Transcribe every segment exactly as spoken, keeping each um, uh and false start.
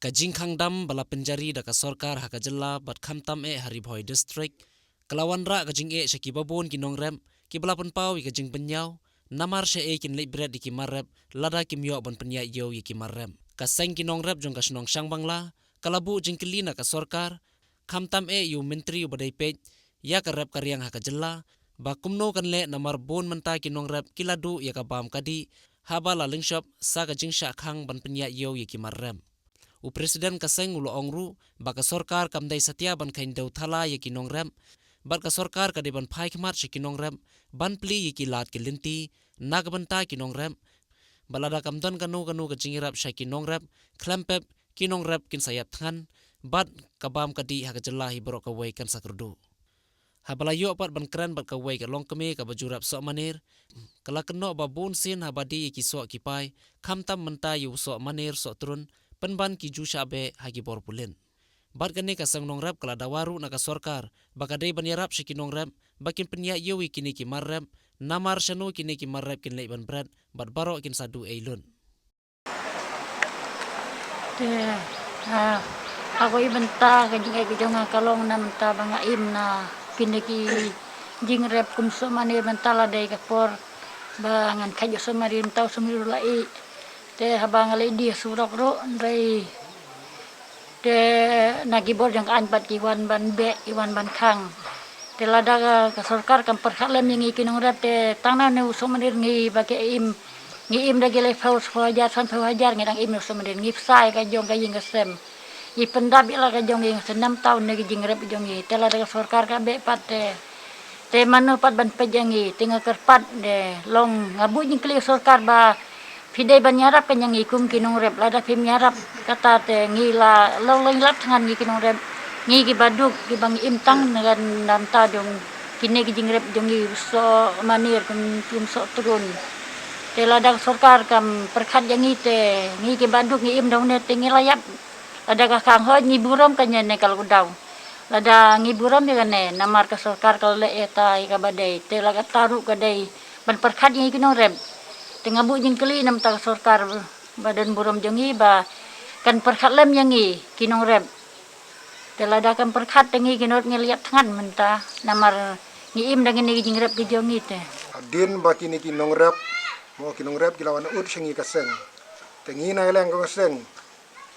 Ka jingkhang dam ba la pynjari da ka sorkar ha ka jylla bad khamtam eh ha Ri Bhoi District, ka la wanrah ka jingeh sha ki babun ki nongrep, ki ba la pynpaw ïa ka jingbynñiaw, namar sha eh kin leit bret ïa ki mar rep, lada kim ïoh ban pynïaid ïew ïa ki mar rep. Ka seng ki nongrep jong ka shnong Shangbangla, ka la buh jingkylli na ka sorkar, khamtam eh ïa u myntri u ba dei peit ïa ka rep ka riang ha ka jylla, ba kumno kan leh namar bun mynta ki nongrep ki la duh ïa ka bam ka dih, haba la lyngshop sa ka jingshah khang ban pynïaid ïew ïa ki mar rep. U president ka seng u la ong ruh, ba ka sorkar kam dei satia ban kheiñ dew thala ïa ki nongrep, bad ka sorkar ka dei ban phai khmat sha ki nongrep, ban plie ïa ki lad ki lynti, na ka bynta ki nongrep, bad lada kam don kano kano ka jingïarap sha ki nongrep, khlem pep, ki nongrep kin sa ïap thngan, bad ka bam ka dih ha ka jylla hi baroh kawei kan sa kyrduh. Haba la ïoh pat ban kren bad kawei ka longkmie ka ba ju rep soh manir, ka la kynnoh ba bun sien haba die ïa ki soh ki pai, khamtam mynta ïa u soh manir soh trun, pynban ki ju shah beh ha ki bor pulit. Bad kane ka seng nongrep ka la dawa ruh na ka sorkar, ba ka dei ban ïarap sha ki nongrep, ba kin pynïaid ïew ïa kine ki mar rep, namar shano kine ki mar rep kin leit ban bret, bad baroh kin sa duh ei lut. Te, ah, ha kawei bynta ka jingeh ka jong nga ka long na mynta ba nga im na kine ki jingrep kum soh manir mynta la dei ka por ba ngan khait ïa u soh manir mynta u soh manir u la ih. Te haba nga leit die surok ruh, hynrei te na ki bor jong ka aiñ pat ki wan ban beh, ki wan ban khang. Te lada ka, ka sorkar kam pyrkhat lem ïa ngi ki nongrep te tang na une u soh manir ngi ba ki im, ngi im da ki laiphew, shiphew hajar, sanphew hajar ngi dang im na u soh manir, ngi bsa ïa ka jong ka ïing ka sem. Ngi pyndap ïa la ka jong ka ïing ka sem namar une ki jingrep jong ngi. Te lada ka sorkar ka beh pat te, te mano pat ban peit ïa ngi, te nga kyrpad de long nga buh jingkylli ïa ka sorkar ba phi dei ban ïarap kane ïa ngi kum ki nongrep, lada phim ïarap kata te ngi la long long lap thngan ngi ki nongrep. Ngi ki baduk ki ba ngi im tang na ka bynta jong kine ki jingrep jong ngi u soh manir kum, kum soh trun. Te lada ka sorkar kam pyrkhat ïa ngi te ngi ki baduk ngi im da une te ngi la ïap. Lada ka khang hoi ngi burom kane ne ka lockdown. Lada ngi burom ïa kane namar ka sorkar ka la leh ïa ta ïa ka ba dei. Te la kata ruh ka dei ban pyrkhat ïa ngi ki nongrep. Te nga buh jingkylli namar ka sorkar ba don burom jong ngi ba kan pyrkhat lem ïa ngi ki nongrep. Te lada kam pyrkhat te ngi ki nongrep ngi la ïap thngan mynta namar ngi im da kine ki jingrep ki jong ngi te. Hadien ba kine ki nongrep, mo ki nongrep ki la wan ud sha ngi ka seng. Te ngi na ka liang ka seng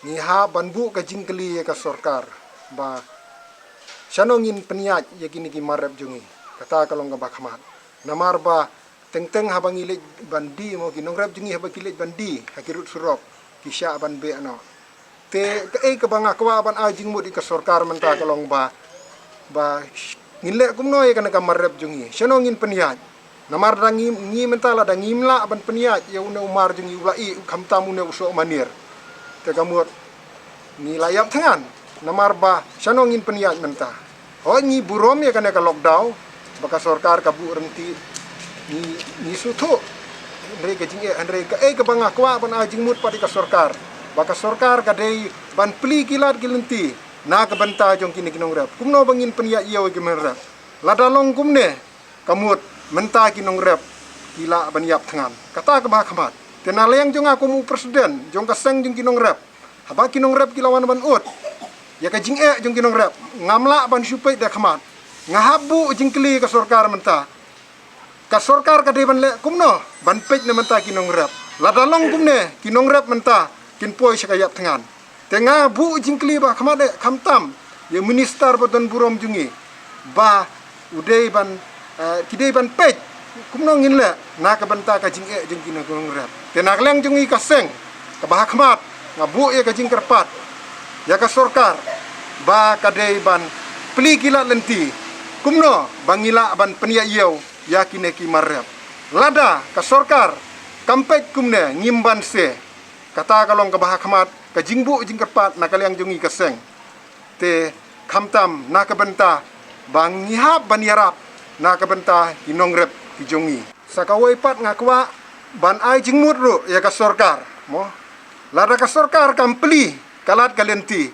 ngi hap ban buh ka jingkylli ïa ka sorkar ba shano ngin pynïaid ïa kine ki mar rep jong ngi. Kata ka long kaba khmat. Namar ba teng teng haba ngi leit ban die mo ki nongrep jong ngi haba ki leit ban die ha ki rud surok ki shah ban beh noh. Te kaei kaba nga kwah ban ai jingmut ïa ka sorkar mynta ka long ba, ba ngin leh kumno ïa kane ka mar rep jong ngi. Shano ngin pynïaid. Namar da ngi, ngi mynta lada ngim lah ban pynïaid ïa une u mar jong ngi u la ih u khamtam une u soh manir. Te ka mut ngi la ïap thngan. Namar ba shano ngin pynïaid mynta. Hoi ngi burom ïa kane ka lockdown ba ka sorkar ka buh ryntih ngi, ngi sngewthuh. Hynrei ka jingeh, hynrei kaei kaba nga kwah ban ai jingmut pat ïa ka sorkar ba ka sorkar ka dei ban plie ki lad ki lynti na ka bynta jong kine ki nongrep. Kumno ba ngin pynïaid ïa ki nongrep. Lada long kumne ka mut mynta ki nongrep ki lah ban ïap thngan. Kata kaba khmat. Te na liang jong nga kum u president jong ka seng jong ki nongrep. Haba ki nongrep ki la wan ban ud ïa ka jingeh jong ki nongrep ngam lah ban shu peit da khmat. Nga hap buh jingkylli ka sorkar mynta. Ka sorkar ka dei ban leh kumno ban peit na mynta ki nongrep. Lada long kumne ki nongrep mynta kin poi sha ka ïap thngan. Te nga buh jingkylli ba khmat eh khamtam ïa u minister ba don burom jong ngi ba u dei ban, eh, ki dei ban peit kumno ngin leh na ka bynta ka jingeh jong kine ki nongrep. Te na ka liang jong ngi ka seng kaba ha khmat nga buh ïa ka jingkyrpad ïa ka sorkar ba ka dei ban plie ki lad lynti kumno ba ngi lah ban pynïaid ïew ïa kine ki mar rep. Lada ka sorkar kam peit kumne ngim banse. Kata ka long kaba ha khmat ka jingbuh jingkyrpad na ka liang jong ngi ka seng. Te khamtam na ka bynta ba ngi hap ban ïarap na ka bynta ki nongrep ki jong ngi. Sa kawei pat nga kwah ban ai jingmut ruh ïa ka sorkar mo. Lada ka sorkar kam plie ka lad ka lynti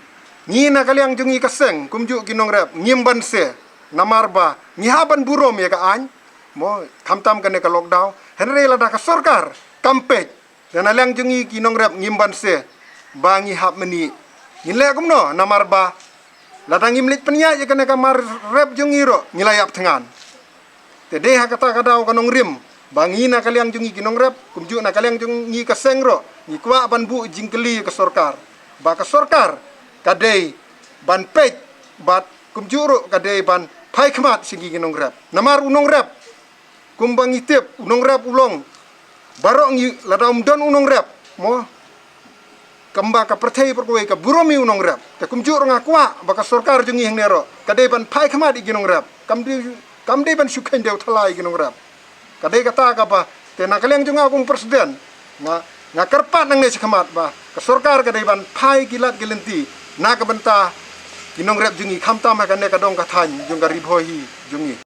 ngi na ka liang jong ngi ka seng kumjuh ki nongrep ngim banse. Namar ba ngi hap ban burom ïa ka aiñ mo khamtam kane ka lockdown. Hynrei lada ka sorkar kam peit. Te na liang jong ngi ki nongrep ngim banse ba ngi hap mynne Ngin leh kumno namar ba lada ngim leit pynïaid ïa kane ka mar rep jong ngi ruh ngi la ïap thngan. Te dei ha kata ka daw ka nongrim ba ngi na ka liang jong ngi ki nongrep kumjuh na ka liang jong ngi ka seng ruh ngi kwah ban buh jingkylli ïa ka sorkar, ba ka sorkar ka dei ban peit bad kumjuh ruh ka dei ban phai khmat sha ngi ki nongrep. Namar u nongrep kumba ngi tip u nongrep u long baroh ngi, lada um don u nongrep mo, kumba ka pyrthei pyrkhat ka burom ïa u nongrep. Te kumjuh ruh nga kwah ba ka sorkar jong ngi hangne ruh ka dei ban phai khmat ïa ki nongrep, kam dei, kam dei ban shu kheiñ dei u thala ïa ki nongrep. Ka dei kata kaba te na ka liang jong nga kum president nga, nga kyrpad nangne shakhmat ba ka sorkar ka dei ban phai ki lad ki lynti na ka bynta ki nongrep jong ngi, khamtam ha kane ka dong ka thaiñ jong ka Ri Bhoi Hi jong ngi.